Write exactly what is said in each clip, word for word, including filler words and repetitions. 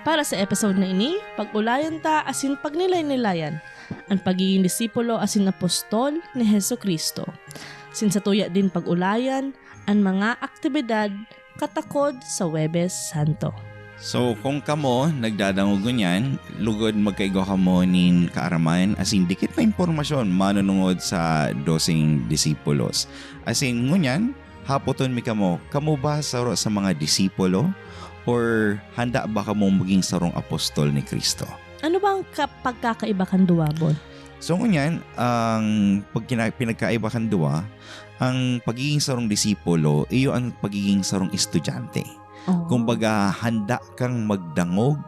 Para sa episode na ini, pag-ulayan ta asin pagnilay-nilayan an pagiging disipulo asin apostol ni Jesu-Cristo. Sin satuya din pag-ulayan an mga aktibidad katakod sa Huwebes Santo. So, kung kamo nagdadangog ngunyan, lugod magkaigwa kamo nin kaaraman asin dikit na impormasyon manunungod sa doseng disipulos. Asin ngunyan, hapoton mi kamo, kamo ba saro sa mga disipulo? Or handa ba kamong maging sarong apostol ni Cristo? Ano ba ang ka-, pagkakaiba kan duwa, Bon? So, ngunyan, ang pagkina-, pinagkaiba kan duwa, ang pagiging sarong disipulo, iyo ang pagiging sarong estudyante. Oh. Kumbaga, handa kang magdangog,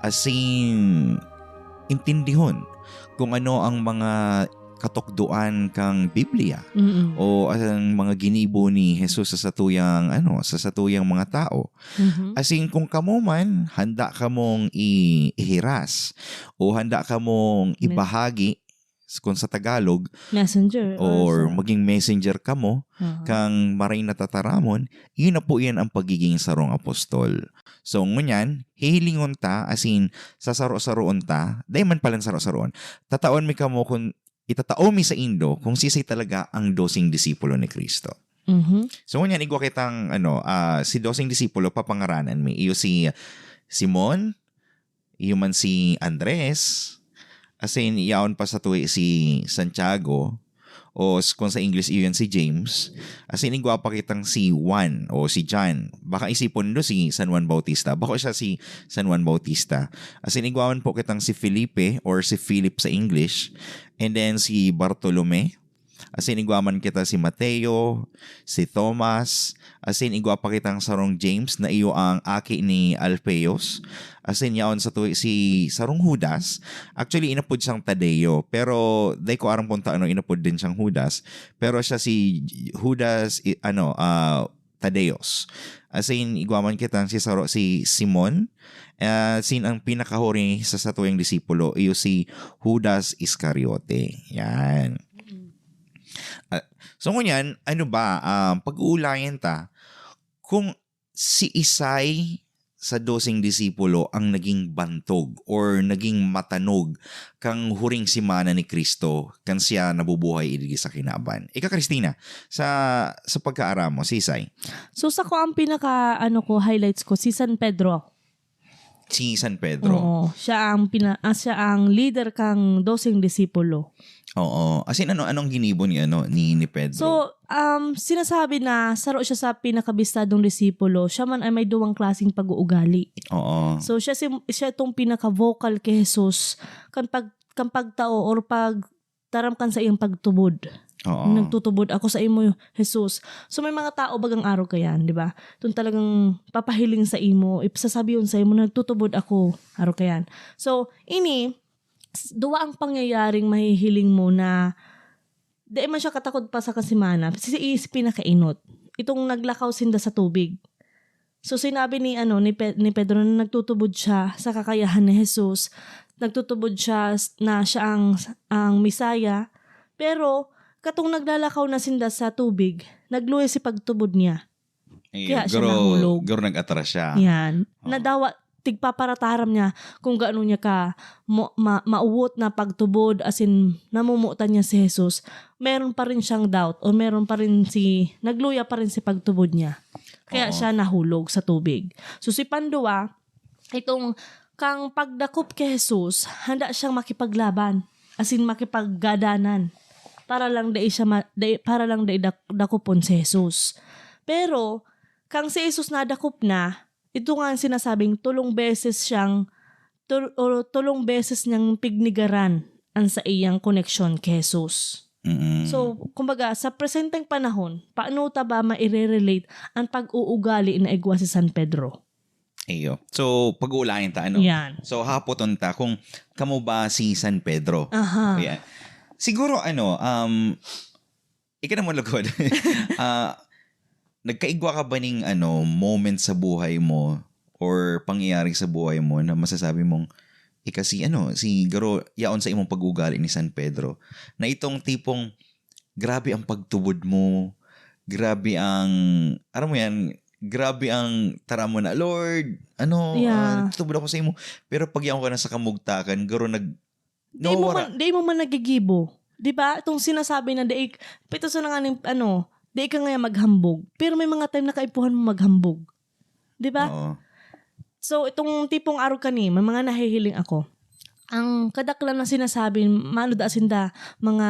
asin intindihon kung ano ang mga katukdoan kang Biblia Mm-mm. o ang mga ginibo ni Jesus sa satuyang, ano, sa satuyang mga tao. Mhm. Asin kung kamo man, handa kamong i-, ihiras o handa kamong Mes- ibahagi, s-, kung sa Tagalog, Messenger or or sa maging messenger kamo Aha. kang maray na tataramon, yun na po yan ang pagiging sarong apostol. So, ngunyan, hihilingon ta, asin, sasaro-saroon ta, dai man palan saro-saroon, tataon mi kamo kung, itatao mi saindo kung sisay talaga ang doseng disipulo ni Cristo. Mhm. So, ngunyan, igwa kitang, ano, ah, si doseng disipulo, papangaranan mi. Iyo si Simon, iyo man si Andres, asin yaon pa sa tuwi si Santiago, o s-, kung sa English, iyo yan si James. Asin igwa pa kitang si Juan o si John. Baka isipon do si San Juan Bautista. Bako siya si San Juan Bautista. Asin igwa man po kitang si Felipe or si Philip sa English. And then si Bartolome. Asin igwa man kita si Mateo, si Thomas, asin igwa pa kitang sarong James na iyo ang aki ni Alphaeus. Asin yaon sa tuwi si sarong Judas. Actually, inapod siyang Tadeo, pero dai ko aram kung taano inapod din siyang Judas. Pero siya si Judas, i-, ano, ah, Tadeos. Asin igwa man kitang si saro, si Simon. Asin ang pinakahuri sa satuyang disipulo, iyo si Judas Iscariote. Yan. Mm. Ah, so ngunyan, ano ba, ah, pag-uulayan ta kung siisay sa doseng disipulo ang naging bantog or naging matanog kan huring semana ni Cristo kan siya nabubuhay digdi sa kinaban. Ika, Christina, sa, sa pagkaaram mo, sisay? So, sa ko ang pinaka, ano ko, highlights ko, si San Pedro. Si San Pedro. Oo, siya ang pina-, ah, siya ang leader kang doseng disipulo. Oo. As in, ano, anong ginibo ni, ano, ni, ni Pedro? So, um, sinasabi na saro siya sa pinakabistadong disipulo. Siya man ay may duwang klaseng pag-uugali. Oo. So, siya si, siya itong pinaka-vocal kay Jesus kan pag-, kan pagtao or pag-, taram kan saiyang pagtubod. Oo. Nagtutubod ako sa imo, Jesus. So, may mga tao bagang arog kayan, di ba? Itong talagang papahiling sa imo, ipasasabihon sa imo, "Nagtutubod ako," arog kayan. So, ini, s-, duwa ang pangyayaring mahihiling mo na dai man siya katakod pa sa kasemana, si, si pinakainot. Itong naglakaw sinda sa tubig. So, sinabi ni, ano, ni Pe-, ni Pedro na nagtutubod siya sa kakayahan ni Jesus. Nagtutubod siya s-, na siya ang, ang Messiah. Pero, katong naglalakaw na sinda sa tubig, nagluya si pagtubod niya. Ayun, Kaya siya guro, nahulog. guro nag-atras siya. Yan. Oo. Nadawa, tigpaparataram niya kung gaano niya ka mo-, ma-, mauwot na pagtubod, as in, namumutan niya si Jesus. Meron pa rin siyang doubt o meron pa rin si, nagluya pa rin si pagtubod niya. Kaya Oo. siya nahulog sa tubig. So, si Pandua, itong kang pagdakop kay Jesus, handa siyang makipaglaban, as in, makipaggadanan, para lang dai siya ma-, dai, para lang dai dak-, dakopon si Jesus. Pero, kang si Jesus nadakop na, ito nga ang sinasabing tolong beses siyang, tol-, o tolong beses niyang pignigaran ang saiyang koneksyon kay Jesus. Mm. So, kumbaga, sa presenteng panahon, paano ta ba maire-relate ang pag-uugali na igwa si San Pedro? Iyo. So, pag-uulayan ta, ano? Yan. So, hapoton ta kung kamo ba si San Pedro? Aha. Ayan. Siguro, ano, um, ika na mo lugod. Ah, nagkaigwa ka ba ning, ano, moment sa buhay mo or pangyayari sa buhay mo na masasabi mong ika si, ano, si garo, yaon sa imong pag-ugali ni San Pedro, na itong tipong grabe ang pagtubod mo, grabe ang, aram mo yan, grabe ang taram mo na, "Lord, ano, Yeah. ah, nagtutubod ako sa imo." Pero pag yaon ka na sa kamugtakan, garo nag... Di mo nawawara. man, di mo man nagigibo. Di ba? Itong sinasabi na di, pito sa nga ning, ano, di ka ngayon maghambog. Pero may mga time na kaipuhan mo maghambog. Di ba? Oo. So, itong tipong arog kani, may mga nahihiling ako. Ang kadaklan na sinasabi, mano da sinda, mga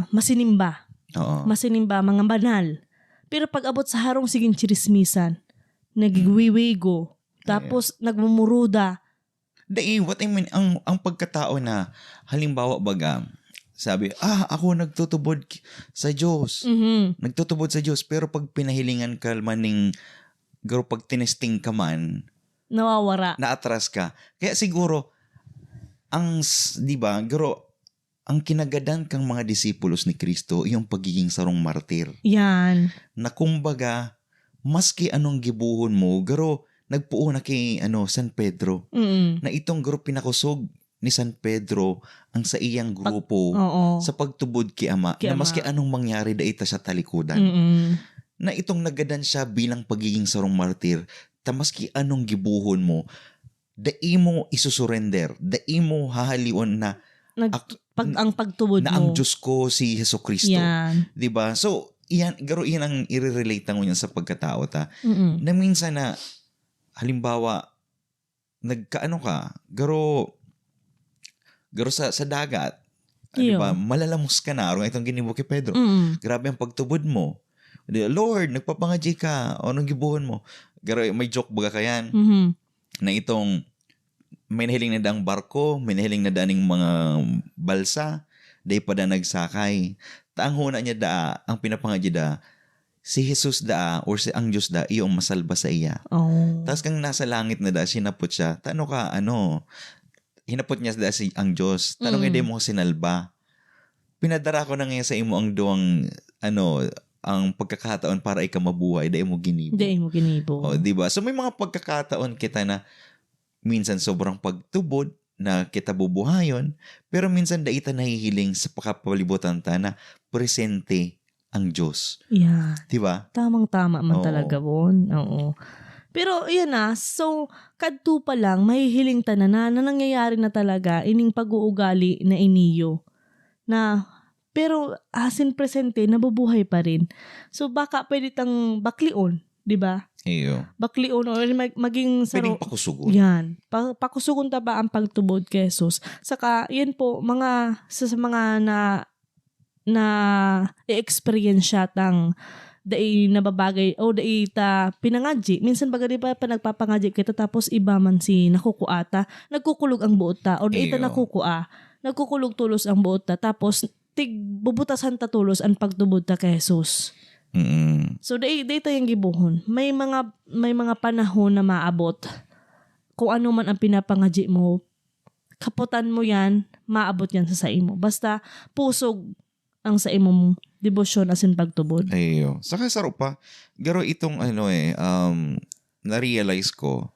masinimba. Oo. Masinimba, mga banal. Pero pag abot sa harong, siging chirismisan. Nagwiwigo. Tapos, nagmumuruda. Dai, what I mean, ang, ang pagkatao na, halimbawa baga, sabi, "Ah, ako nagtutubod ki- sa Diyos." Mhm. Nagtutubod sa Diyos, pero pag pinahilingan ka man ning, garo pag tinesting ka man, Nawawara. naatras ka. Kaya siguro, ang, s- di ba, garo, ang kinagadan kang mga disipulos ni Kristo, yung pagiging sarong martir. Yan. Na kumbaga, maski anong gibohon mo, garo, nagpoon na ki, ano, San Pedro. Mm. Na itong garo pinakusog ni San Pedro ang sa iyang grupo Oo. sa pagtubod ki Ama, Ki na Ama. Maski anong mangyari, dai ta siya talikodan. Mm-mm. Na itong nagadan siya bilang pagiging sarong martir, ta maski anong gibohon mo, dai mo isusurrender, dai mo hahalion na Nag, Ak- pag, ang pagtubod na mo. Ang Diyos ko si Jesu Cristo. Yan. Di ba? So, yan, garo, yan ang i-relate ta ngunyan sa pagkatao ta. Mm-mm. Na minsan na, halimbawa, nagkaano ka, garo, garo sa, sa dagat, di Iyo. ba? Malalamos ka na, arong itong ginibo ki Pedro. Mm. Grabe ang pagtubod mo. Di, "Lord, nagpapangadyi ka, o anong gibohon mo?" Garo, may joke baga kayan, Mhm. na itong may nahiling na daang barko, may nahiling na daang mga balsa, dai pa da nagsakay. Ta ang huna niya daa, ang pinapangadyi da, si Jesus daa or si ang Diyos da, iyo ang masalba sa iya. Oh. Tapos kang nasa langit na da, sinapot siya, "Tano ka, ano?" Hinapot niya da si ang Diyos, "Tano nga Mm. di mo ko sinalba?" Pinadara ko na ngayon sa imo ang duwang, ano, ang pagkakataon para ikaw mabuhay, dai mo ginibo. Dai mo ginibo. O, di ba? So, may mga pagkakataon kita na minsan sobrang pagtubod na kita bubuhayon, pero minsan dai ta nahihiling sa pakapalibutan ta na presente ang Diyos. Yeah. Di ba? Tamang-tama man Oo. talaga, Bon. Oo. Pero, yun na. So, kadto pa lang, mahihiling ta na, na, na nangyayari na talaga ining pag-uugali na iniyo. Na, pero, asin presente, nabubuhay pa rin. So, baka pwede tang baklion, di ba? Iyo. Baklion or mag- maging Pwedeng saro. Pakusugon. Yan. Pa- pakusugon ta ba ang pagtubod kay Jesus? Saka, yun po, mga, sa, sa mga na, na i-experience siya tang dai nababagay o dai ta pinangadyi. Minsan baga di ba pa nagpapangadyi kita tapos iba man si nakukua ta, nagkukulog ang buot ta o dai ta Iyo. Nakukua, nagkukulog tolos ang buot ta tapos tigbubutasan ta tolos an pagtubod ta kay Jesus. Mm. So dai dai ta yang gibohon. May mga may mga panahon na maabot kung ano man ang pinapangadyi mo, kaputan mo yan, maabot yan sa saimo. Basta pusog ang sa imong debosyon asin pagtubod. Ayo. Saka saro pa, garo itong ano eh, um, na-realize ko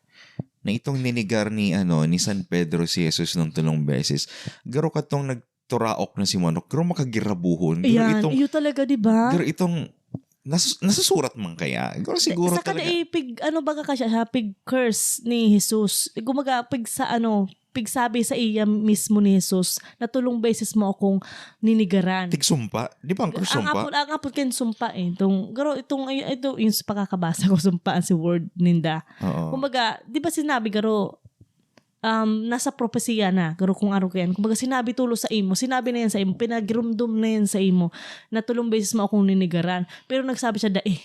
na itong ninigar ni ano ni San Pedro si Jesus ng tulong beses. Garo katong nagturaok na si manok, garo makagirabuhon. Garo Ayan, itong, iyo talaga, di ba? Garo itong nas, nasusurat man kaya? Garo siguro Saka talaga. Dai pig, ano baga ka siya, siya, pig curse ni Jesus. Kumaga, pig sa ano, pigsabi sa iya mismo ni Jesus na tulong beses mo akong ninigaran. Tigsumpa? Di ba ang curse Ang sumpa? apod, ang apod kayo sumpa eh. Itong, garo, itong, ay, ito, yung sa pakakabasa ko, sumpaan si word ninda. Oo. Kumbaga, di ba sinabi, garo, um, nasa propesiya na, garo kung aro yan. Kumbaga, sinabi tulo sa imo, sinabi na yan sa imo, pinagirumdom na yan sa imo, na tulong beses mo akong ninigaran. Pero nagsabi siya, dai,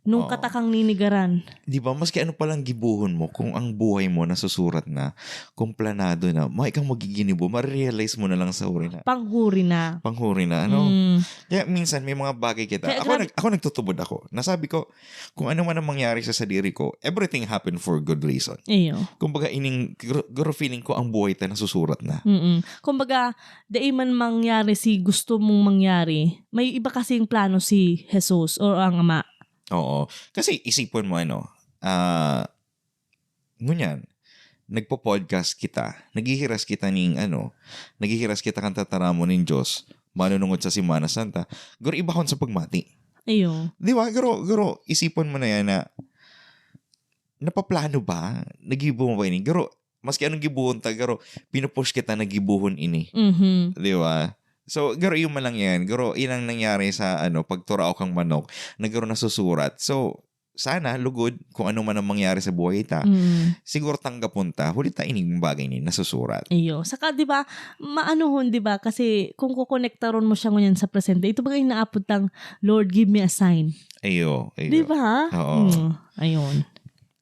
nung Oo. katakang ninigaran. Di ba, maski ano palang gibohon mo, kung ang buhay mo nasusurat na, kung planado na, may kang magiginibo, ma-realize mo na lang sa huri na. Panghuri na. Panghuri na, ano? Mm. Kaya minsan may mga bagay kita. Kaya ako, grabe- nag, ako nagtutubod ako. Nasabi ko, kung ano man ang mangyari sa sadiri ko, everything happened for good reason. Iyo. Kumbaga, ining, guro, guro feeling ko ang buhay ta nasusurat na. Mm-mm. Kumbaga, dai man mangyari si gusto mong mangyari, may iba kasing plano si Jesus or ang Ama. Oo. Kasi isipon mo ano, ah, ngunyan, nagpo-podcast kita, naghihiras kita ning ano, naghihiras kita kan tataramon nin Diyos, manunungod sa Semana Santa, guro iba kon sa pagmati. Iyo. Di ba? Guro, guro, isipon mo na yan na napaplano ba? Nagibo mo ba ini? Garo, maski anong gibohon ta, garo, pinupush kita na gibohon ini. Mhm. Di ba? So, garo, yun man lang yan. Garo, yun ang nangyari sa, ano, pagturao kang manok na garo nasusurat. So, sana, lugod, kung ano man ang mangyari sa buhay ta, Mm. siguro tanggapon ta, huli ta ining bagay ni nasusurat. Iyo. Saka, di ba, maanuhon, di ba? Kasi kung kukonektaron mo siya ngunyan sa presente, ito ba yung inaapod tang, "Lord, give me a sign." Ayo, ayo. Di ba? Oo. Mm, ayun.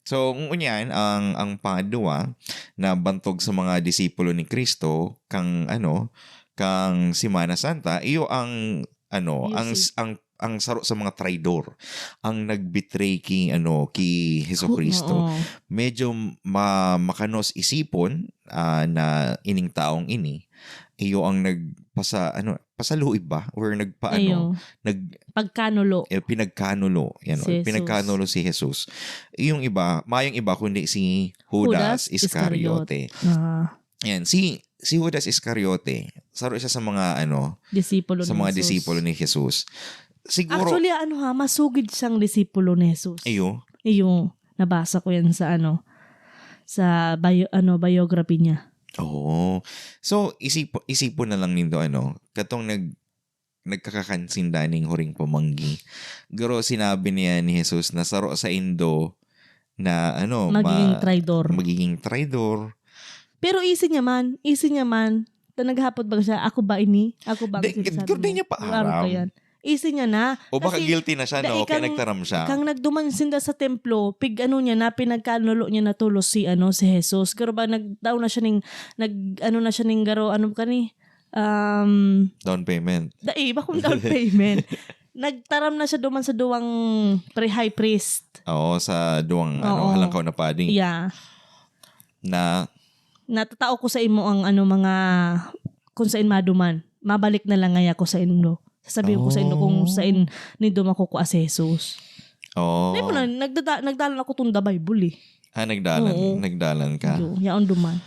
So, ngunyan, ang, ang pangadwa na bantog sa mga disipulo ni Cristo, kang, ano, kang Semana Santa, iyo ang, ano, Iyo ang, si- ang, ang saro sa mga traidor, ang nagbetray ki, ano, ki Jesucristo. Oo. Medyo ma-, makanos isipon, ah, na ining taong ini, iyo ang nagpasa-, ano, pasaluib ba? Or nagpaano? Ayo. Nag- Pagkanulo. eh, pinagkanulo. Yan, Si Jesus. Pinagkanulo si Jesus. Yung iba, mayong iba kundi si Judas, Judas Iscariote. Ah, Yan, si si Judas Iscariote, saro siya sa mga, ano, disipulo sa ni mga Jesus. disipulo ni Jesus. Siguro, Actually, ano ha, masugid siyang disipulo ni Jesus. Iyo. Iyo, nabasa ko yan sa ano, sa bio, ano, biography niya. Oo. So, isip, isipon na lang nindo, ano, katong nag, nagkakakansin daning huring pamanggi. Garo, sinabi niya ni Jesus na saro sa indo na, ano, Magiging ma- traidor. Magiging traidor. Pero isi niya man, isi niya man, ta naghapot ba siya, "Ako ba ini? Ako ba ang Di, sinasabi gud, di mo? niya pa Klaro aram. ka yan." Isi niya na. O baka Kasi guilty na siya, dai no? Kaya kang- nagtaram siya. Kang nagduman sinda sa templo, pig ano niya na, pinagkanulo niya na tulos si, ano, si Jesus. Garo ba nagdaon na siya ning, nag, ano na siya ning garo, ano ka ni? Um, Down payment. dai, bakong down payment. Nagtaram na siya duman sa duwang pre-, high priest. Oo, sa duwang, ano, Oo. halangkaw na padi. Yeah. Na, Natatao ko sa imo ang ano, mga, kung sain maduman. Mabalik na lang ngaya ko sa indo. Sasabihin ko sa indo kung Oh. sain nindo makukua si Jesus. oh. Di mo na, nagdada, nagdalan ako tong The Bible eh. Ah, nagdalan, Oo. nagdalan ka. Yo, yaon duman.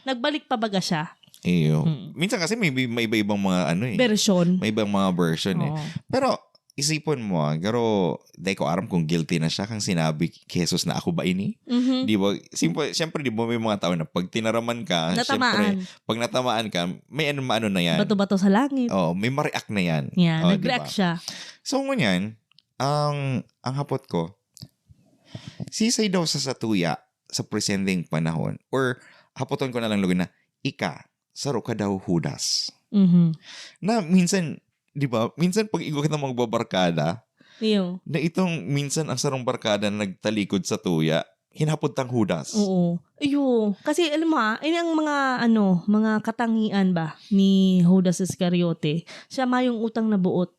Nagbalik pa baga siya. Iyo. Mm. Minsan kasi may, may iba-ibang mga ano eh. Version. May ibang mga version eh. Oo. Pero, isipon mo ah, garo, di ko aram kung guilty na siya kang sinabi kay Jesus na, "Ako ba ini?" Mhm. Di ba? Simple, siyempre, di ba may mga tao na pag tinaraman ka, Natamaan. Siyempre, pag natamaan ka, may ano, maano na yan. Bato-bato sa langit. Oh, may ma-react na yan. Yan, Oh, nag-react di ba? siya. So, ngunyan, ang, ang hapot ko, sisay daw sa satuya sa presenteng panahon, or hapoton ko na lang lugod na, ika, saro ka daw Judas. Mhm. Na minsan, di ba, minsan pag igwa kita magbabarkada, Iyo. na itong minsan ang sarong barkada na nagtalikod sa tuya, hinapod tang Judas. Oo. Iyo. Kasi alam mo ha, ini ang mga ano, mga katangian ba ni Judas Iscariote. Siya mayong utang na buot.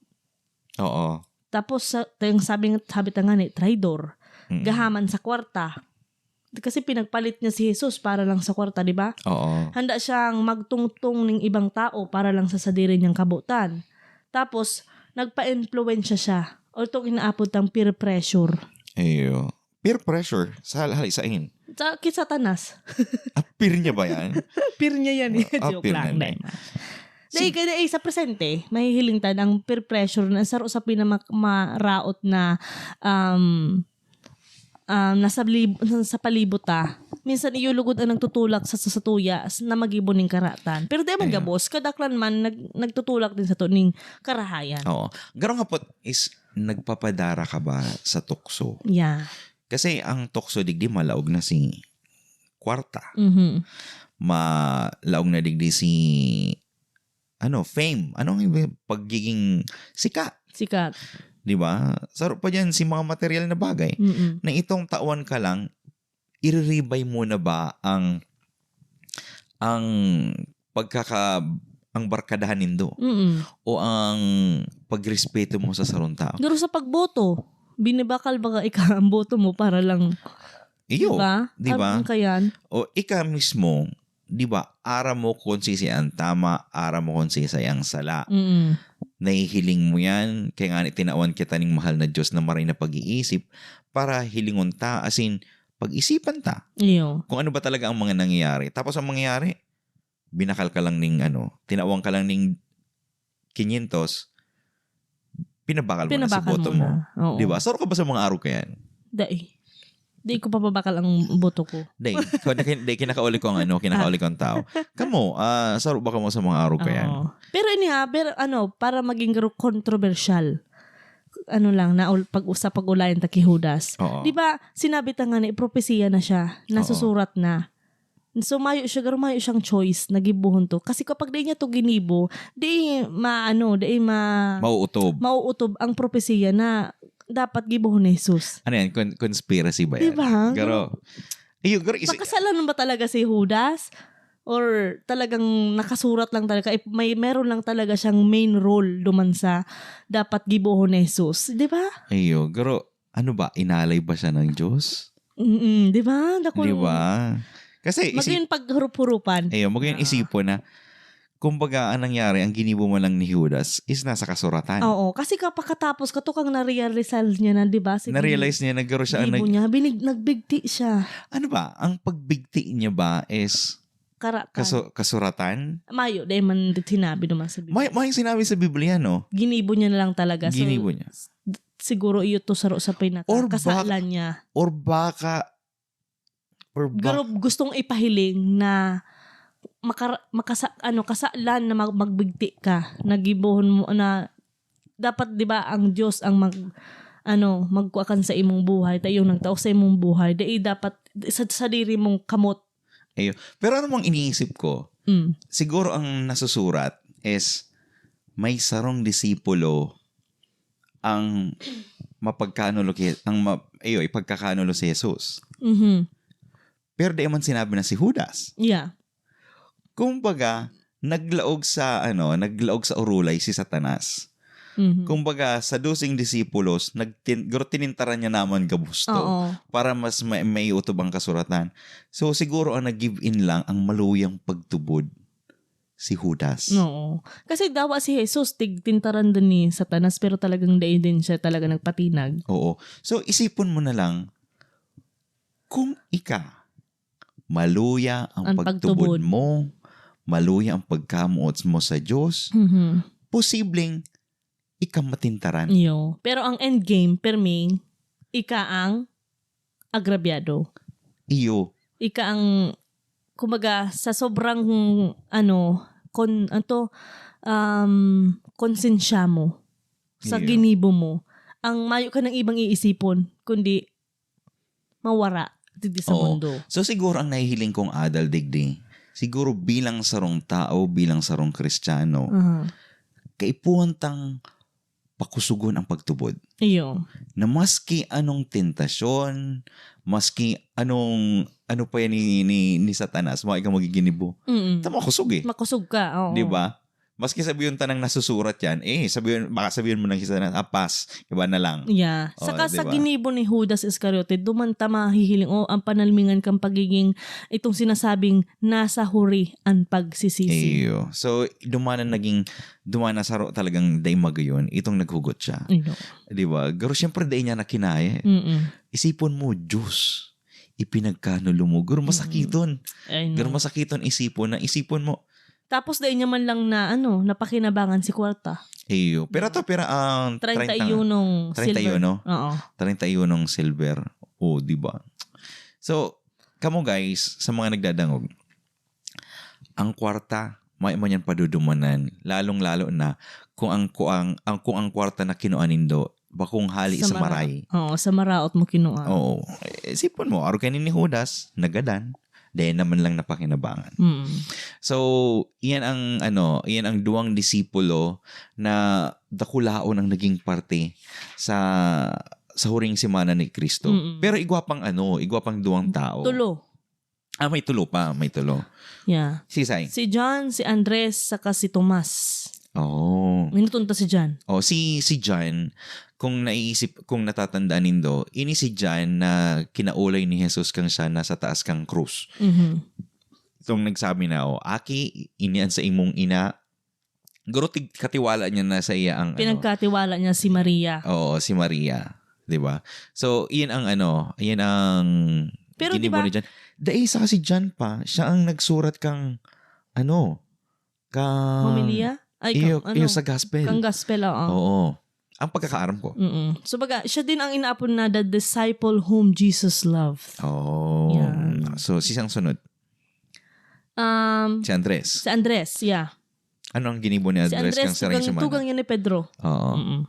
Oo. Tapos sa, yung sabi, sabi ta nga ni, traidor. Mm. Gahaman sa kwarta. Kasi pinagpalit niya si Jesus para lang sa kwarta, di ba? Oo. Handa siyang magtungtong ning ibang tao para lang sa sadiri niyang kabutan. Tapos, nagpa-impluwensya siya. Or itong inaapod tang peer pressure. Iyo. Peer pressure sa hal-, hali sain. Sa, kay Satanas. Ah, peer niya ba yan? Peer niya yan eh. Ah, Joke peer lang. niya. Dahil kaya eh, sa presente, mahihiling ta ang peer pressure na saro sa pinamaraot na um, um, nasa, lib- sa palibot ta. Minsan iyulugod ang nagtutulak sa, sa satuya s- na magibo ning karatan. Pero di man Ayan. Gabos, kadaklan man nag, nagtutulak din sa to ning karahayan. Oo. Garong hapot is nagpapadara ka ba sa tukso? Yeah. Kasi ang tukso digdi malaog na si kwarta. Mhm. Malaog na digdi si ano, fame. Anong iba? Pagiging sikat. Sikat. Di ba? Saro pa dyan si mga material na bagay. Mm-mm. Na itong tawan ka lang, iriribay mo na ba ang ang pagkaka ang barkadahan nindo Mm-mm. o ang pagrespeto mo sa sarong tao? Pero sa pagboto, binibakal ba ka ika ang boto mo para lang Iyo, Diba? di ba? Ang kayan. O ika mismo, di ba, aram mo kung sisay ang tama, aram mo kung sisay ang sala. Mm. Nahihiling mo yan, kaya nga ni tinawan kita ning mahal na Diyos na maray na pag-iisip para hilingon ta, as in, pag-isipan ta Iyo. kung ano ba talaga ang mga nangyayari. Tapos ang mangyayari, binakal ka lang ning ano, tinawan ka lang ning quinientos, pinabakal mo na si Pinabakal boto mo mo. na. Oo. Di ba? Saro ka ba sa mga arog ka yan? Dai. Di ko papabakal ang boto ko. Dai, kung naki-, dai, kinakauli ko ang ano, kinakauli ko ang tao. Kamo, ah, saro ba kamo sa mga arog kayan? Oo. Pero ini ha, pero ano, para maging garo-, kontrobersyal. Ano lang, na ul-, pag-usa, pag-ulayan ta ki Judas. Oo. Di ba, sinabi ta nga na, propesiya na siya, Oo. nasusurat na. So, mayo siya, garo mayo siyang choice na gibohon to. Kasi kapag dai niya to ginibo, dai maano, dai ma-, Mauutob. mauutob ang propesiya na dapat gibohon ni Jesus. Ano yan? Con-, conspiracy ba yan? Di ba? Garo. Iyo, garo, isi- Makasalanan ba talaga si Judas? Or talagang nakasurat lang talaga, eh, may, meron lang talaga siyang main role duman sa dapat gibohon ni Jesus? Di ba? Iyo, garo, ano ba? Inalay ba siya ng Diyos? Mm, di ba? Naku, Di ba? Kasi isi- maging paghurup-hurupan. Iyo, maging Ah. isipon na, kumbaga, ang nangyari, ang ginibo man lang ni Judas is nasa kasuratan. Oo, kasi kapag katapos, kato kang na-realize niya na, di ba? Sige, Na-realize niya na garo siya ang gibo nag- niya. Binig-, nagbigti siya. Ano ba? Ang pagbigti niya ba is Kara-, kan. kasu-, kasuratan? Mayo, dai man sinabi naman sa Biblia. May, may sinabi sa Biblia, no? Ginibo niya na lang talaga. So, Ginibo niya. s-, siguro iyo to saro sa pinaka Or bak-, kasalan niya. or baka, or bak- Pero gustong ipahiling na makar-, makasa-, ano, kasalan na mag-, magbigti ka, na gibohon mo, na dapat, di ba, ang Diyos ang mag-, ano, magkua kan sa imong buhay, ta iyo nagtao sa imong buhay, dai dapat sa sadiri mong kamot. Iyo. Pero ano mang iniisip ko, Mm. siguro ang nasusurat is may sarong disipulo ang mapagkanulo ki-, ang ma-, iyo, ipagkakanulo si Jesus. Mhm. Pero dai man sinabi na si Judas. Yeah. Kumbaga, naglaog sa, ano, naglaog sa urulay si Satanas. Mhm. Kumbaga, sa doseng disipulos, nagtin-, garo tinintaran niya naman gabos to Oo. para mas ma-, maiutob ang kasuratan. So, siguro ang nag-give in lang ang maluyang pagtubod si Judas. Oo. Kasi dawa si Jesus, tig-, tintaran din ni Satanas, pero talagang dai din siya talaga nagpatinag. Oo. So, isipon mo na lang, kung ika, maluya ang Ang pagtubod pagtubod. mo, maluya ang pagkamoot mo sa Diyos, Mhm. posibleng ika matintaran. Iyo. Pero ang end game, perming, ika ang agrabyado. Iyo. Ika ang, kumbaga, sa sobrang, ano, kon-, anto, um, konsensya mo sa Iyo. ginibo mo, ang mayo ka ng ibang iisipon, kundi mawara digdi sa Oo. mundo. So, siguro ang nahihiling kong adal digdi, siguro bilang sarong tao, bilang sarong Kristiyano, Aha. kaipuhan tang pakusugon ang pagtubod. Iyo. Na maski anong tentasyon, maski anong, ano pa yan ni, ni, ni Satanas, mga ika magiginibo. Mm-mm. Ta makusog eh. Makusog ka, oo. Di ba? Maski sabihin ta nang nasusurat yan, eh, sabihin, baka sabihin mo ng isa na, "Ah, pass, iba na lang." Yeah. Oh, Saka di sa ba? ginibo ni Judas Iscariote, duman ta mahihiling, oh, ang panalmingan kang pagiging, itong sinasabing, nasa huri ang pagsisisi. Iyo. So, duman na naging, duman na saro talagang dai magayon, itong naghugot siya. Iyo. Di ba? Pero siyempre, dai niya nakinaya. Mm-mm. Isipon mo, Diyos, ipinagkanulo mo. Garo Mm. masakiton. I know. Garo masakiton isipon na isipon mo. Tapos dai niya man lang na, ano, napakinabangan si kwarta. Iyo. Pero Diba? to, pira ang treinta y uno silver. Treinta y uno? Oo. Treinta y uno silver. O, di ba? So, kamo guys, sa mga nagdadangog, ang kwarta, may man yan padudumanan. Lalong-lalo na kung ang, kung ang, ang, kung ang kwarta na kinua nindo, bakong hali Sa sa mara-, maray. Oo, sa maraot mo kinua. Oo. Eh, isipon mo, arog kaini ni Judas, nagadan, dai naman lang napakinabangan. Mm. So, iyan ang, ano, iyan ang duwang disipulo na dakulaon ang naging parte sa, sa huring semana ni Cristo. Mm-mm. Pero igwa pang, ano, igwa pang duwang tao. Tulo. Ah, may tulo pa, may tulo. Yeah. Sisay? Si John, si Andres, saka si Tomas. Oh. Minuton ta si John. Oh, si, si John, kung naiisip, kung natatandaan nindo, ini si John na kinaulay ni Jesus kan siya nasa taas kang krus. Mhm. Itong nagsabi na, "Oh, aki, ini an saimong ina." Garo tig-, katiwala niya na sa iya ang, ano, Pinagkatiwala niya si Maria. Oo, si Maria. Di ba? So, iyan ang, ano, iyan ang Pero, di ginibo ba, ni John. Dai, saka si John pa, siya ang nagsurat kang, ano, kang Homilia? Ay, iyo, kang, ano, iyo sa gospel. Kang gospel, oo. Oo. Ang pagkakaaram ko. Mm-mm. So baga, siya din ang inaapod na the disciple whom Jesus loved. Oh. Yan. So, si sang sunod? Um, Si Andres. Si Andres, yeah. Ano ang ginibo ni Si Andres, Andres, kang sa ring tugang, semana? Tugang niya ni Pedro. Oo. Mm-mm.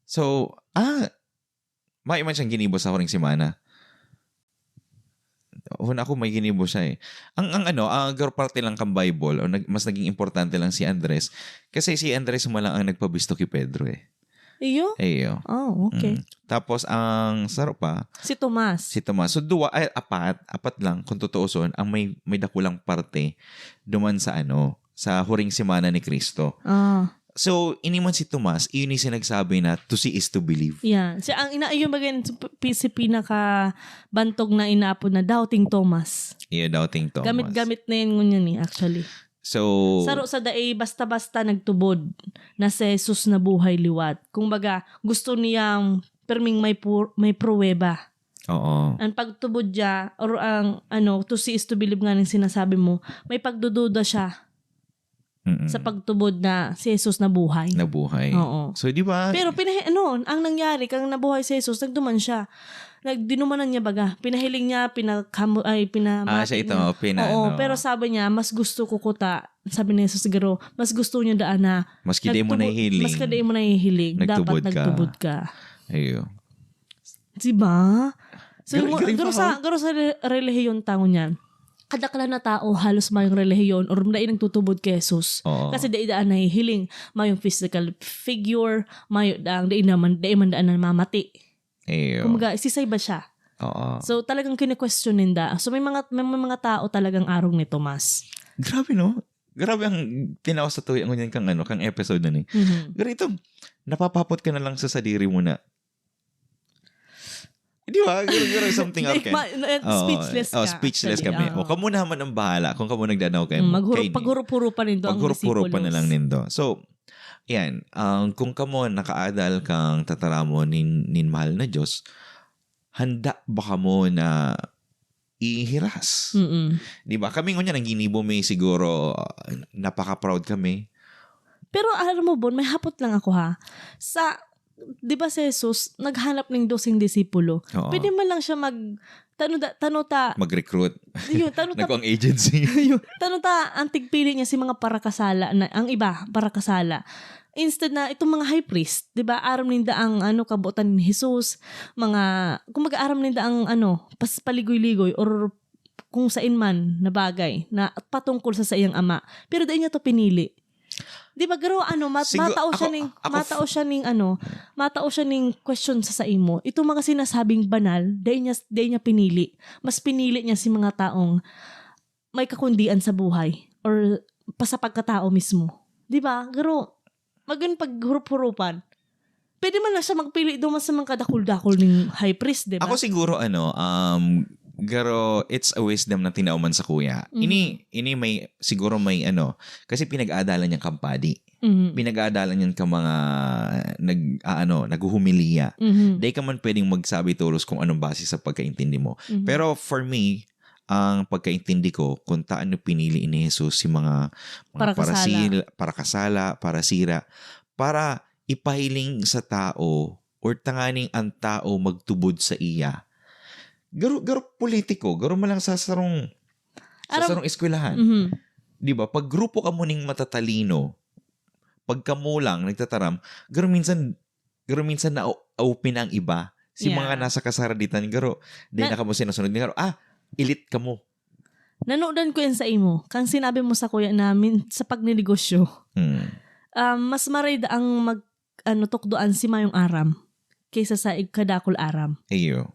So, ah, may man siyang ginibo sa huring semana. Una ako may ginibo siya eh. Ang, ang ano, ang parte lang kang Bible, o nag, mas naging importante lang si Andres. Kasi si Andres mo lang ang nagpabisto kay Pedro eh. Iyo? Eh, iyo. Oh, okay. Mm. Tapos ang saro pa, Si Tomas. Si Tomas. So, duwa, ay, apat, apat lang, kung tutuuson, ang may, may dakulang parte duman sa ano, sa huring semana ni Kristo. Ah, So, ini man si Tomas, iyon yung sinagsabi na to see is to believe. Yeah. Siya ang ina yung bagay si pinakabantog na inaapod na doubting Thomas. Iya, doubting Thomas. Gamit-gamit na yun ngunyan eh, actually. So, Saro sa dai basta-basta nagtubod na si Jesus na buhay liwat. Kumbaga, gusto niyang perming may pur- may pruweba. Oo. Ang pagtubod niya or ang ano, to see is to believe nga ng sinasabi mo, may pagdududa siya Mm-mm. sa pagtubod na si Jesus na buhay. Nabuhay. Oo. So, di ba? Pero pinahi- ano, ang nangyari, kang nabuhay si Jesus, nagduman siya. Nagdinumanan niya baga. Pinahiling niya, pinakamo, ay, pinamati Ah, siya ito, niya. pina- Oo, ano. Pero sabi niya, mas gusto ko kuta. Sabi ni Jesus siguro, mas gusto niya daan na. Maski di mo nagtubod- nahihiling. Mas ka di mo nahihiling. Nagtubod Dapat ka. nagtubod ka. Ayun. Diba? So, Gar- yung, galing garo pa, sa, oh. garo sa re- relihiyon tango niyan. Kadaklan na tao, halos mayong relihiyon or dai nagtutubod kay Jesus. Oo. Kasi dai daan nahihiling. Mayong physical figure, mayo daan, dai naman, dai man daan namamati. Ayun. Kumbaga, isisay ba siya? Oo. So, talagang kine-question ninda. So, may mga, may, may mga tao talagang arog ni Tomas. Grabe, no? Grabe ang tinaw sa tuya ngunyan kang, ano, kang episode na ni. Mhm. Pero ito, napapapot ka na lang sa sadiri mo na. Di ba? Garo, garo, something out ka. Ma- eh, Oo, speechless oh, ka, speechless actually. kami. Oo. O, kamo naman ang bahala kung kamo nagdanaw kayo. Mm, maghurop, Kaini. Paghurup-hurupan nindo ang Paghurup-hurupan na disipulos. lang nindo. So, yan. Ang, kung kamo nakaadal kang tataramon nin, nin mahal na Diyos, handa ba kamo na ihiras? Mm-mm. Di ba? Kami ngunyan, ang ginibo mi siguro, uh, napaka-proud kami. Pero alam mo, Bon, may hapot lang ako ha. Sa, di ba si Jesus, naghanap ng doseng disipulo? Oo. Pwede man lang siya mag, tano, da- tano ta, Mag-recruit. yun, tano ta, Nagkuang agency. yun, tano ta, ang tigpili niya si mga parakasala, na, ang iba, parakasala. Instead na itong mga high priest, di ba, aram ninda ang ano, kabutan ni Jesus, mga, kumbaga aram ninda ang ano, pas paligoy-ligoy or kung sain man na bagay na patungkol sa saiyang ama. Pero dai niya to pinili. Di ba, garo, ano, mat- Sigu- matao siya ako- ning, ako- matao siya ning, ano, matao siya ning question sa saimo. Itong mga sinasabing banal, dai niya, dai niya pinili. Mas pinili niya si mga taong may kakundian sa buhay or pa sa pagkatao mismo. Di ba? Garo, magin paghurup-hurupan. Pwede man lang siya magpili duman sa mga kadakul-dakul ning high priest, di ba? Ako siguro, ano, um, garo, it's a wisdom na tinauman sa kuya. Mhm. Ini, ini may, siguro may, ano, kasi pinag-aadalan niyang kampadi. Mhm. Pinag-aadalan niyan ka mga nag, ah, ano, naghuhumiliya. Mhm. Di ka man pwedeng magsabi tolos kung anong base sa pagkaintindi mo. Mhm. Pero for me, ang pagkaintindi ko kung taano pinili ni Jesus si mga, mga Parakasala. parasil, parakasala, parasira, para ipahiling sa tao or tanganing ang tao magtubod sa iya. Garo, garo politiko, garo man lang sa sarong, sa Aram- sarong eskwelahan. Mhm. Di ba? Pag grupo ka mo ning matatalino, pag kamo lang nagtataram, garo minsan, garo minsan na open ang iba. Si Yeah. mga nasa kasaraditan, garo, di Na- na kamo sinusunod. Garo, ah, elite kamo. Nanodan ko yan sa imo. Kang sinabi mo sa kuya namin sa pagnenegosyo, Hmm. um, mas maray ang mag, ano, tukdoan si mayong aram kaysa sa ig-, kadakul aram. Iyo.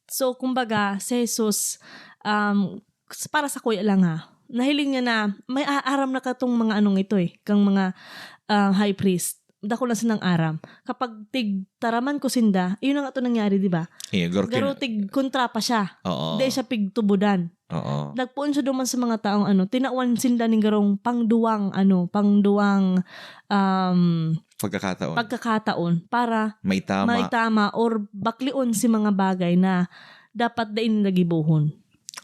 So, kumbaga, si Jesus, um, s- para sa kuya lang ha, nahiling niya na may aaram na katong mga anong ito eh, kang mga ah, high priest. Dako na sinang aram. Kapag tigtaraman ko sinda, yun na nga to nangyari, di ba? Iyo, garo Garo kin- tig kontra pa siya. Oo. Di siya pigtubudan. Oo. Nagpoon siya duman sa mga taong ano, tinawan sinda ning garong pangduwang, ano, pangduwang um, Pagkakataon. pagkakataon para May tama. may tama or baklion si mga bagay na dapat dai nila gibohon.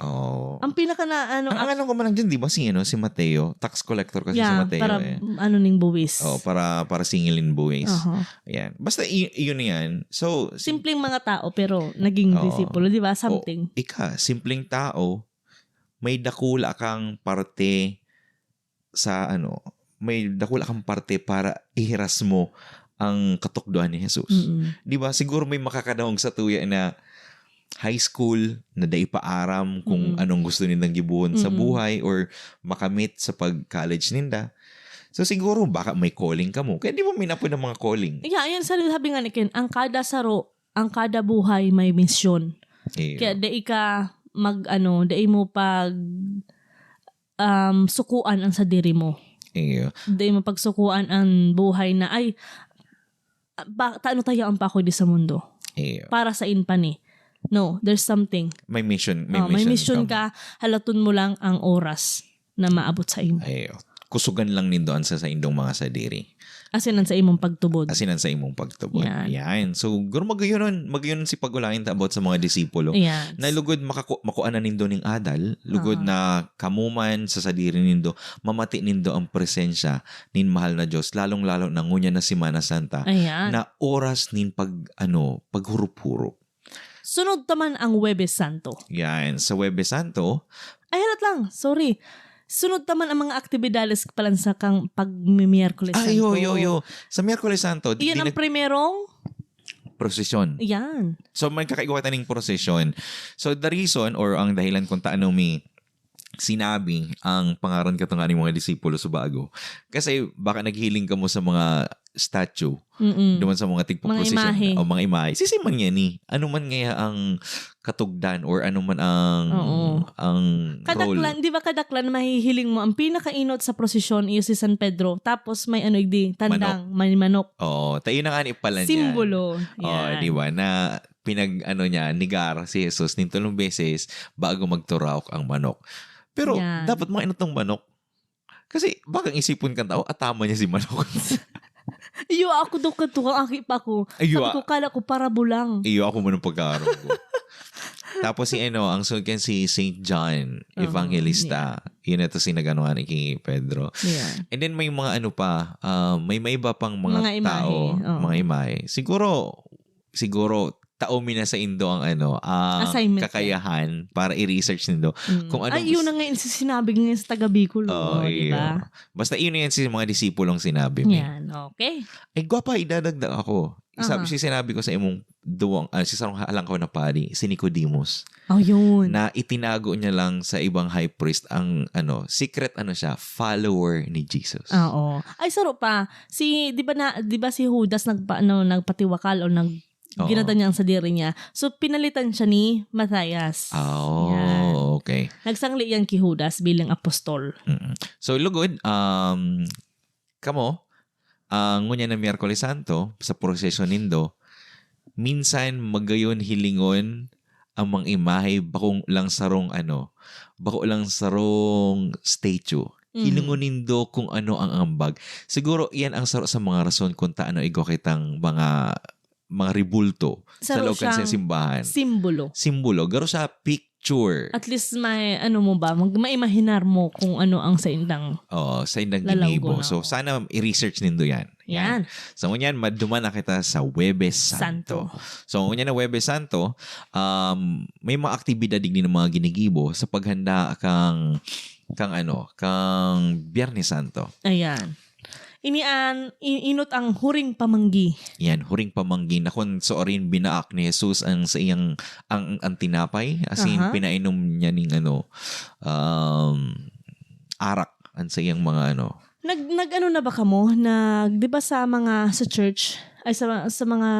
Oh. Ang pinaka na, ano, Ang, ang alam ko man lang dyan, di ba, si, ano, si Mateo? Tax collector kasi si yeah, Mateo para, eh. Ano ning buwis. Oh, para, para singilin buwis. Aha. Yan. Basta, y- yun na yan. So, sim- Simpleng mga tao, pero naging Oo. disipulo, di ba? Something. O, ika, simpleng tao, may dakula kang parte sa, ano, may dakula kang parte para ihiras mo ang katukdoan ni Jesus. Mm-mm. Di ba? Siguro may makakadangog sa tuya na high school, na dai pa aram kung Mm-mm. anong gusto nindang gibuhon sa Mm-mm. buhay or makamit sa pag-college ninda. So siguro baka may calling ka mo. Kaya di ba may napod ang mga calling? Yeah, yan sabi, sabi nga ni Ken, ang kada saro, ang kada buhay may misyon. Iyo. Kaya dai ka mag, ano, dai mo pag um, sukuan ang sadiri mo. Iyo. Dai mo pagsukuan ang buhay na, ay, ba, taano tayo ang pakoy di sa mundo? Iyo. Para sa in pa ni. No, there's something. May mission. May, Oh, may mission mo. Ka, halaton mo lang ang oras na maabot sa imo. Ayo. Kusugan lang nindo an sa saindong mga sadiri. Asin ang sa imong pagtubod. Asin ang sa imong pagtubod. Yan. Yan. So, guro magayonon, magayonon si pag-ulayan ta about sa mga disipulo. Yan. Na lugod makaku- makuha na nindo ning adal, lugod Oo. na kamuman sa sadiri nindo, mamati nindo ang presensya nin mahal na Diyos, lalong-lalo na ngunyan na Semana Santa, Ayan. Na oras nin pag, ano, paghurup-hurup. Sunod ta man ang Huwebes Santo. Yan. Sa Huwebes Santo, Ay, halat lang. Sorry. Sunod ta man ang mga aktibidades palan sa kang pag-Miyerkules Santo. Ay, yo, yo, yo. Sa Miyerkules Santo, di- Iyan di ang nag- primerong prosesyon. Yan. So, may kakaigwa ta ning prosesyon. So, the reason or ang dahilan kung taano mi sinabi ang pangaran kato nga ning mga disipulo sa bago. Kasi baka naghiling kamo sa mga statue, Mm-mm. duman sa mga tigpo Mga prosesyon imahe. O mga imahe. Sisi man yan eh. Ano man ngaya ang katugdan or ano man ang Oo. ang role. Kadaklan, di ba kadaklan mahihiling mo, ang pinakainot sa prosesyon iyo si San Pedro, tapos may ano, igdi, tandang, may manok. Oo, tayo na nga ni pala niyan. Simbolo. Oh, Yan. Di ba? Na pinag ano niya, nigar si Jesus nin tulong beses bago magturaok ang manok. Pero Yan. Dapat mga inutong manok. Kasi baka ang isipon kan tao, atama niya si manok. Iyo, ako daw kadto, ang aki pa ko. Iyo, Sabi ko, kala ko parabo lang. Iyo, ako man ang pagkaarong ko. Tapos si ano, ang sunod kan si Saint John, Oo, Evangelista. Yun ito si nagano nga ni King Pedro. Yeah. And then may mga ano pa, ah, may maiba pang mga, Mga imahe, tao, oo. Mga imahe. Siguro, siguro, tao mi na sa indo ang ano, ang Assignment kakayahan para i-research nindo. Mm. Kung anong Ay, yun gusto- na nga yung sinabi ngayon sa taga Bicol, Oo, oh, di ba? Basta yun na yan si mga disipulong sinabi mi. Yan, okay. Ay, gwapa, idadagdag ako. Isa, Aha. si sinabi ko sa imong duwang, ah, si sarong halangkaw na pari, si Nicodemus, Oh, yun. Na itinago niya lang sa ibang high priest ang, ano, secret, ano siya, follower ni Jesus. Oo. Ay, saro pa. Si, di ba na, di ba si Judas nagpa, ano, nagpatiwakal o nag, Oo. Ginata niya ang sadiri niya. So, pinalitan siya ni Matthias. Oh, Yan. Okay. Nagsangli yan ki Judas bilang apostol. Mm-mm. So, lugod, um, kamo, ang ngunyan na Miyerkules Santo, sa prosesyon nindo, minsan magayon hilingon ang mga imahe, bakong lang sarong ano, bako lang sarong statue. Mhm. Hilingon nindo kung ano ang ambag. Siguro, iyan ang saro sa mga rason kung taano igwa kitang mga, mga rebulto sa Saro loob kan siyang simbahan. Simbolo. Simbolo, garo sa picture. At least may, ano mo ba, mag, maimahinar mo kung ano ang sa indang Oo, sa indang Lalawgo ginibo. na. So, sana i-research nindo yan. Yan. So, ngunyan, maduman na kita sa Huwebes Santo. So, ngunyan na Huwebes Santo, um, may mga aktibidad digdi ng mga ginigibo sa paghanda kang, kang ano, kang Biyernes Santo. Ayan. Ini an, in, inot ang huring pamanggi. Yan, huring pamanggi na kung soorin binaak ni Jesus ang sa iyang, ang, ang tinapay, as in, Aha. Pinainom niya ning ano, um, arak, ang sa iyang mga ano. Nag, nag ano na ba kamo? Nag, di ba sa mga, sa church, ay sa, sa mga,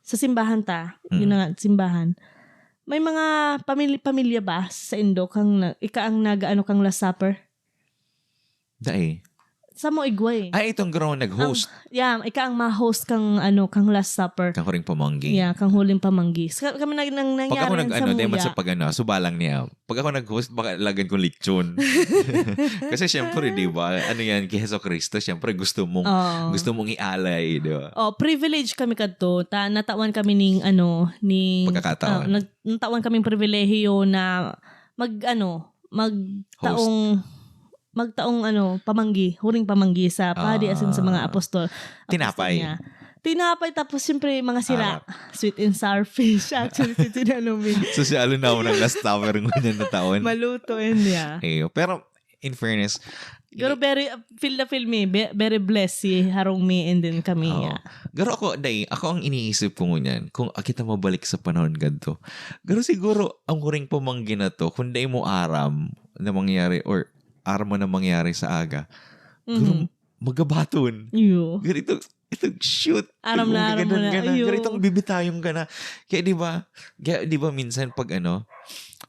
sa simbahan ta, Mm. Yun na nga, simbahan. May mga pamilya, pamilya ba sa indo kang, na, ika ang nag, ano, kang Last Supper? Dai. Sa mo igway. Ay, itong garo nag-host. Yeah, ika ang ma-host kang, ano, kang Last Supper. Kang huring pamanggi. Yeah, kang huling pamanggi. Sa, kami nag, nang, Pag ako nangyari nag, sa ano, di man Muya. Sa pag, ano, subalang niya. Pag ako nag-host, baka lagan kong lechon. Kasi syempre, di ba, ano yan, kay Jesu Cristo, syempre, gusto mong, Oo. Gusto mong ialay, di ba? Oh, privilege kami kadto. Ta, natawan kami ning, ano, ning, Pagkakataon. ah, nag, natawan kaming pribilehiyo na mag, ano, magtaong, magtaong, ano, pamanggi, huring pamanggi sa padi asin sa mga Ah. apostol. Apostol Tinapay. niya. Tinapay, tapos siyempre mga sira. Arak. Sweet and sour fish. Actually, si Sinalomin. So, si Alun na unang last tower ng ganyan na taon. Maluto, yun niya. Eh, pero, in fairness, Pero ini- very, uh, feel na feel me, be-, very blessed si Harong Mi and then kami, Oo. yeah. Garo ako, day, ako ang iniisip ko ngunyan, kung kita mabalik sa panahon ganito. Garo siguro, ang huring pamanggi na to, kung day mo aram na mangyari, or aram mo na mangyari sa aga, garo, Mhm. magabaton. Iyo. Ganito, ito, shoot. Aram na, aram mo na. Ganun, ganun. Iyo. Ganito, bibitayon ka na. Kaya di ba, kaya di ba minsan pag ano,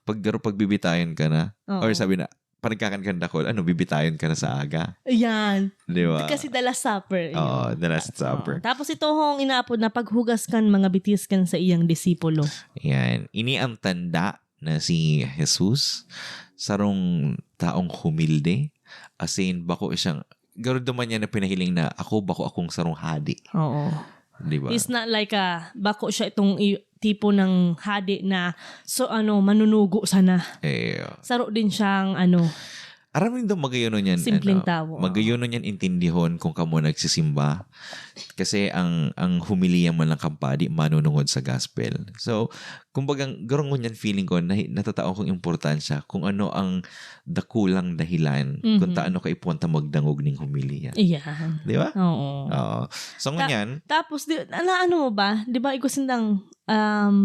pag garo, pag bibitayon ka na, Oo. or sabi na, panagkakan kang dakul, ano, bibitayon ka na sa aga. Ayan. Di ba? Kasi the Last Supper, yun. Oo, the Last Oo. Supper. Tapos ito hong inaapod na paghugas kan mga bitis kan sa iyang disipulo. Yan. Ini ang tanda na si Jesus, sarong taong humilde, asin bako siyang, garo duman niya na pinahiling na, "Ako, bako akong sarong hadi." Oo. Di ba? He's not like a, bako siya itong i-, tipo ng hadi na, so, ano, manunugo sana. Eh, Saro din siyang, ano, Aram nindo, magayon niyan, simpleng ano, tawo. Magayon niyan intindihon kung kamo nagsisimba. Kasi ang, ang homilya man lang kan padi, manunungod sa gospel. So, kumbaga, garo ngunyan feeling ko, na, natatao kong importansya kung ano ang dakulang dahilan kung Mhm. taano kaipuhan ta magdangog ning homilya. Iyan. Di ba? Oo. Oo. So, Ta-, ngunyan, tapos, di, na, ano mo ba? Di ba, igwa sindang, um,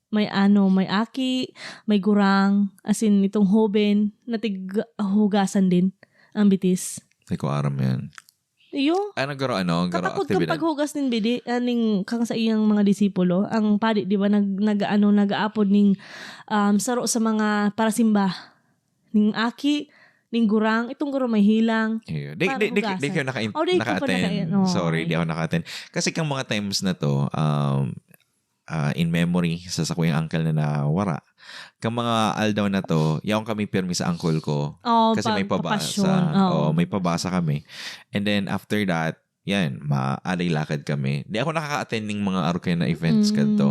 may ano, may aki, may gurang, as in, itong hoben, natighugasan din ang bitis. Ay, ko aram yan. Iyo. Ano, garo, ano, garo Katakot kang aktibidad? Paghugas nin bidi, ah, ning, kang sa iyang mga disipulo. Ang padi, di ba, nag-, nag-, ano, nag-aapod ning, um, saro sa mga parasimba. Ning aki, ning gurang, itong garo may hilang. Iyo. Di, Para di, di, hugasan. Di kayo naka-, Oh, di ko pa naka-attend. naka-, no. Sorry, di ako naka-attend. Kasi kang mga times na to, um, ah, in memory sa sakuyang uncle na nawara. Kang mga aldaw na to, yaon kami pirmi sa uncle ko. Oh, Kasi pa-, may pabasa. papasyon. Oo. Oo, may pabasa kami. And then after that, yan, maalay lakad kami. Di ako nakaka-attend ning mga arog na events Mm. kadto.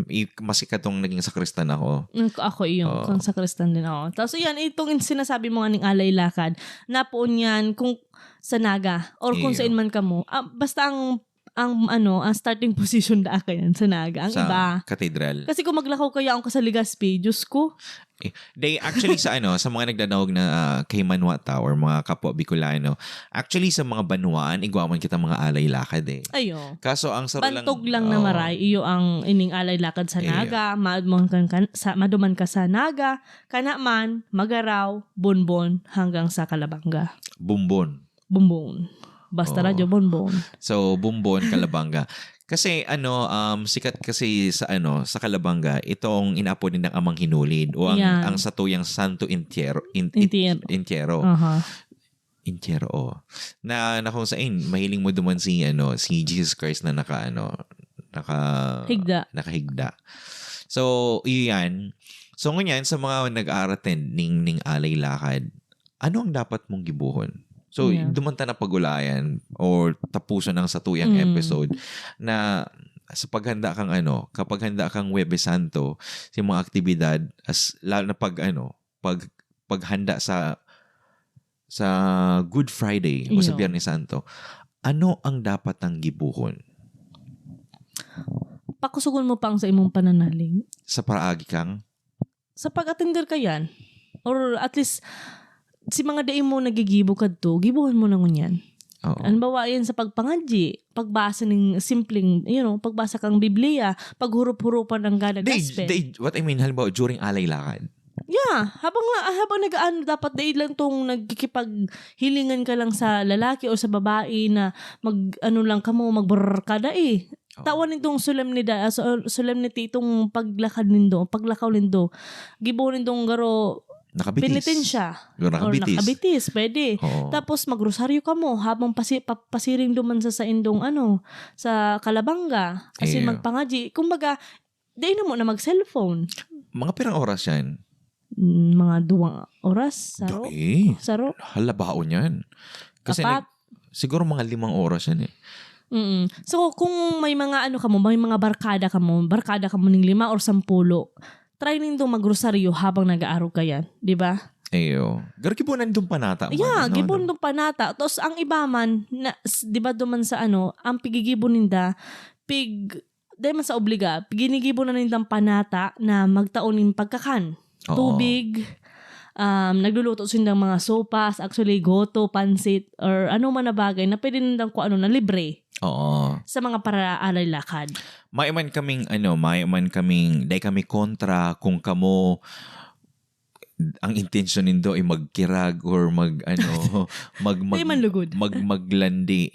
I-, maski kadtong naging sakristan ako. Mm, ako iyo, Oo. kung sakristan din ako. Tapos yan, itong sinasabi mo nga ning alay lakad, napoon yan kung sa Naga or kung Iyo. saan man kamo. Ah, basta ang, ang ano, ang starting position da kayan sa Naga. Ang Sa iba. Katedral. Kasi kung maglakaw kaya ako sa Legazpi, Diyos ko. Eh, they actually sa ano, sa mga nagdadangog na, ah, kay Manwa Tower, mga kapwa Bicolano, actually sa mga banwaan, igwa man kita mga alay lakad eh. Ayo. Kaso ang saro lang, Bantog lang na oo. maray, iyo ang ining alay lakad sa Iyo. Naga, maduman kan, kan, sa, maduman ka sa Naga, Canaman, Magarao, Bonbon, hanggang sa Calabanga. Bonbon. Bonbon. Basta Oo. Radyo Bonbon. So, Bonbon, Calabanga. Kasi ano, um, sikat kasi sa ano, sa Calabanga, itong inaapod nilang Amang Hinulid o ang, Yan. ang satuyang Santo Entierro, in-, Entier- Entierro. Aha. Entierro, oo. Na, na kung saan, mahiling mo duman si, ano, si Jesus Christ na naka, ano, naka-, Higda. nakahigda. So, iyan. So, ngunyan, sa mga nag-aarattend ning, ning alay lakad, ano ang dapat mong gibohon? So, Yeah. duman ta na pag-ulayan or tapuson ang satuyang Mm. episode na sa paghanda kang ano, kapag handa kang Huwebes Santo, sa mga aktibidad, as, lalo na pag ano, pag, paghanda sa, sa Good Friday o sa Iyo. Biyernes Santo, ano ang dapat nang gibohon? Pakusugon mo pa ang sa imong pananalig. Sa paraagi kang? Sa pag-atender ka yan. Or at least, si mga dai mo nagigibo kadto, gibohon mo na ngunyan. Oo. Halimbawa, yan sa pagpangadyi, pagbasa ning simpleng, you know, pagbasa kang Biblia, paghurup-hurupan ang Gana Di, Gospel. di, what I mean, halimbawa, during alay lakad. Yeah, habang la-, habang nag-aano, dapat dai lang tong nagkikipaghilingan ka lang sa lalaki o sa babae na mag-ano lang kamo, magbrrr ka dai. Oo. Tawan nindong solemnidad, ah, so-, solemnity itong paglakad nindo, paglakaw nindo. Gibo nindong garo Nakabitis. penitensya. Garo Or nakabitis. nakabitis, pwede. Oo. Tapos magrosaryo kamo habang pasi-, pa-, pasiring duman sa saindong ano, sa Calabanga. Kasi Iyo. magpangadyi. Kumbaga, dai na mo na mag-cellphone. Mga pirang oras yan? Mm, mga duwang oras, saro. Dai. Saro. Halabaon yan. Kasi Apat. nag-, siguro mga limang oras yan eh. Mm. So, kung may mga ano kamo, may mga barkada kamo, barkada kamo ning lima or sampulo, try nindo magrosaryo habang nag-aarog kayan, di ba? Ayo. Garo gibo na nindong panata man, Yeah, ano, gibo ano? Nindong panata. Tapos ang iba man, na, s- di ba duman sa ano, ang pigigibo ninda, pig, di man sa obliga, ginigibo na nindang panata na magtao nin pagkakan. Oo. Tubig, um, nagluluto sindang mga sopas, actually goto, pansit, or ano man na bagay na pwede nindang kung ano na libre Oo. sa mga paraalay lakad. May man kaming, ano, may man kaming, dai kami kontra kung kamo, ang intensyon nindo ay magkirag or mag, ano, mag, mag, Di man lugod. mag, maglandi.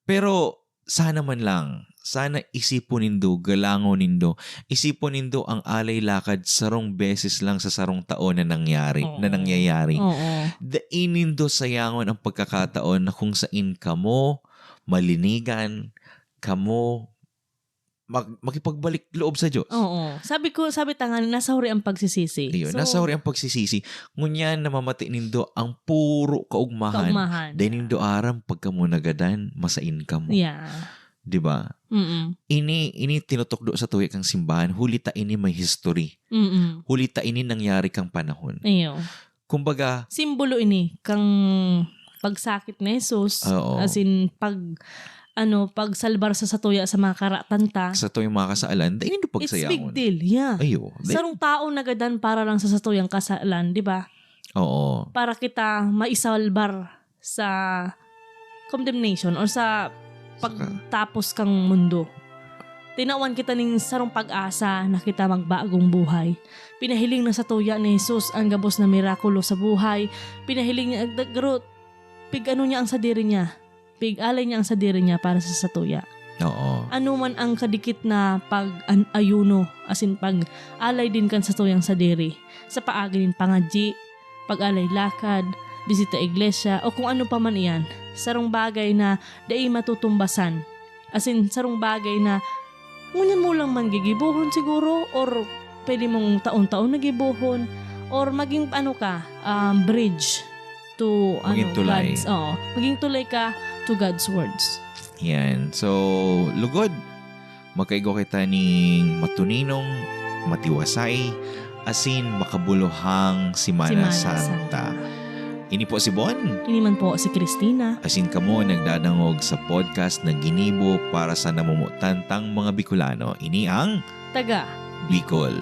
Pero, sana man lang, sana isipon nindo, galangon nindo, isipon nindo ang alay lakad sarong beses lang sa sarong taon na nangyari, Oo. na nangyayari. Oo. Dai nindo sayangon ang pagkakataon na kung sain kamo malinigan, kamo mag, makipagbalik loob sa Diyos. Oo. Sabi ko, sabi tangan, nasa huri ang pagsisisi. Ayun, So, nasa huri ang pagsisisi. Ngunyan namamati nindo ang puro kaugmahan. Kaugmahan. Dai nindo aram pag kamo nagadan, masain kamo. Yeah. Di ba? Mm-mm. Ini, ini tinutukdo sa tuya kang simbahan, huli ta ini may history. Mm-mm. Huli ta ini nangyari kang panahon. Iyo. Kumbaga, Simbolo ini kang pagsakit ni Jesus, Oo. As in, pag, ano, pagsalbar sa satuya sa mga karatan ta. Sa tuyang mga kasaalan, dai nindo It's big pagsayangon. Deal, yeah. Ayo. Dai- Sarong tao nagadan para lang sa satuyang kasalan, di ba? Oo. Para kita maisalbar sa condemnation or sa pagtapos kang mundo. Tinawan kita ning sarong pag-asa na kita magbagong buhay. Pinahiling na satuya ni Jesus ang gabos na mirakulo sa buhay. Pinahiling niya, garo, pig-ano niya ang sadiri niya. Pig-alay niya ang sadiri niya para sa satuya. Oo. Ano man ang kadikit na pag-ayuno, as in pag-alay din kan satuyang sadiri, sa paagi nin pangadyi, pag-alay lakad, bisita iglesia, o kung ano pa man iyan, sarong bagay na dai matutumbasan. As in, sarong bagay na ngunyan mo lang man gigibohon siguro, or pwede mong taon-taon na gibohon, or maging ano ka, um, bridge to Maging ano, tulay. God's, oo, maging tulay ka to God's words. Yan. So, lugod, magkaigwa kita ning matuninong, matiwasay, asin makabuluhang Semana, Semana Santa. Ini po si Bon. Ini man po si Christina. Asin kamo nagdadangog sa podcast na ginibo para sa namumutantang mga Bicolano. Ini ang Taga Bicol.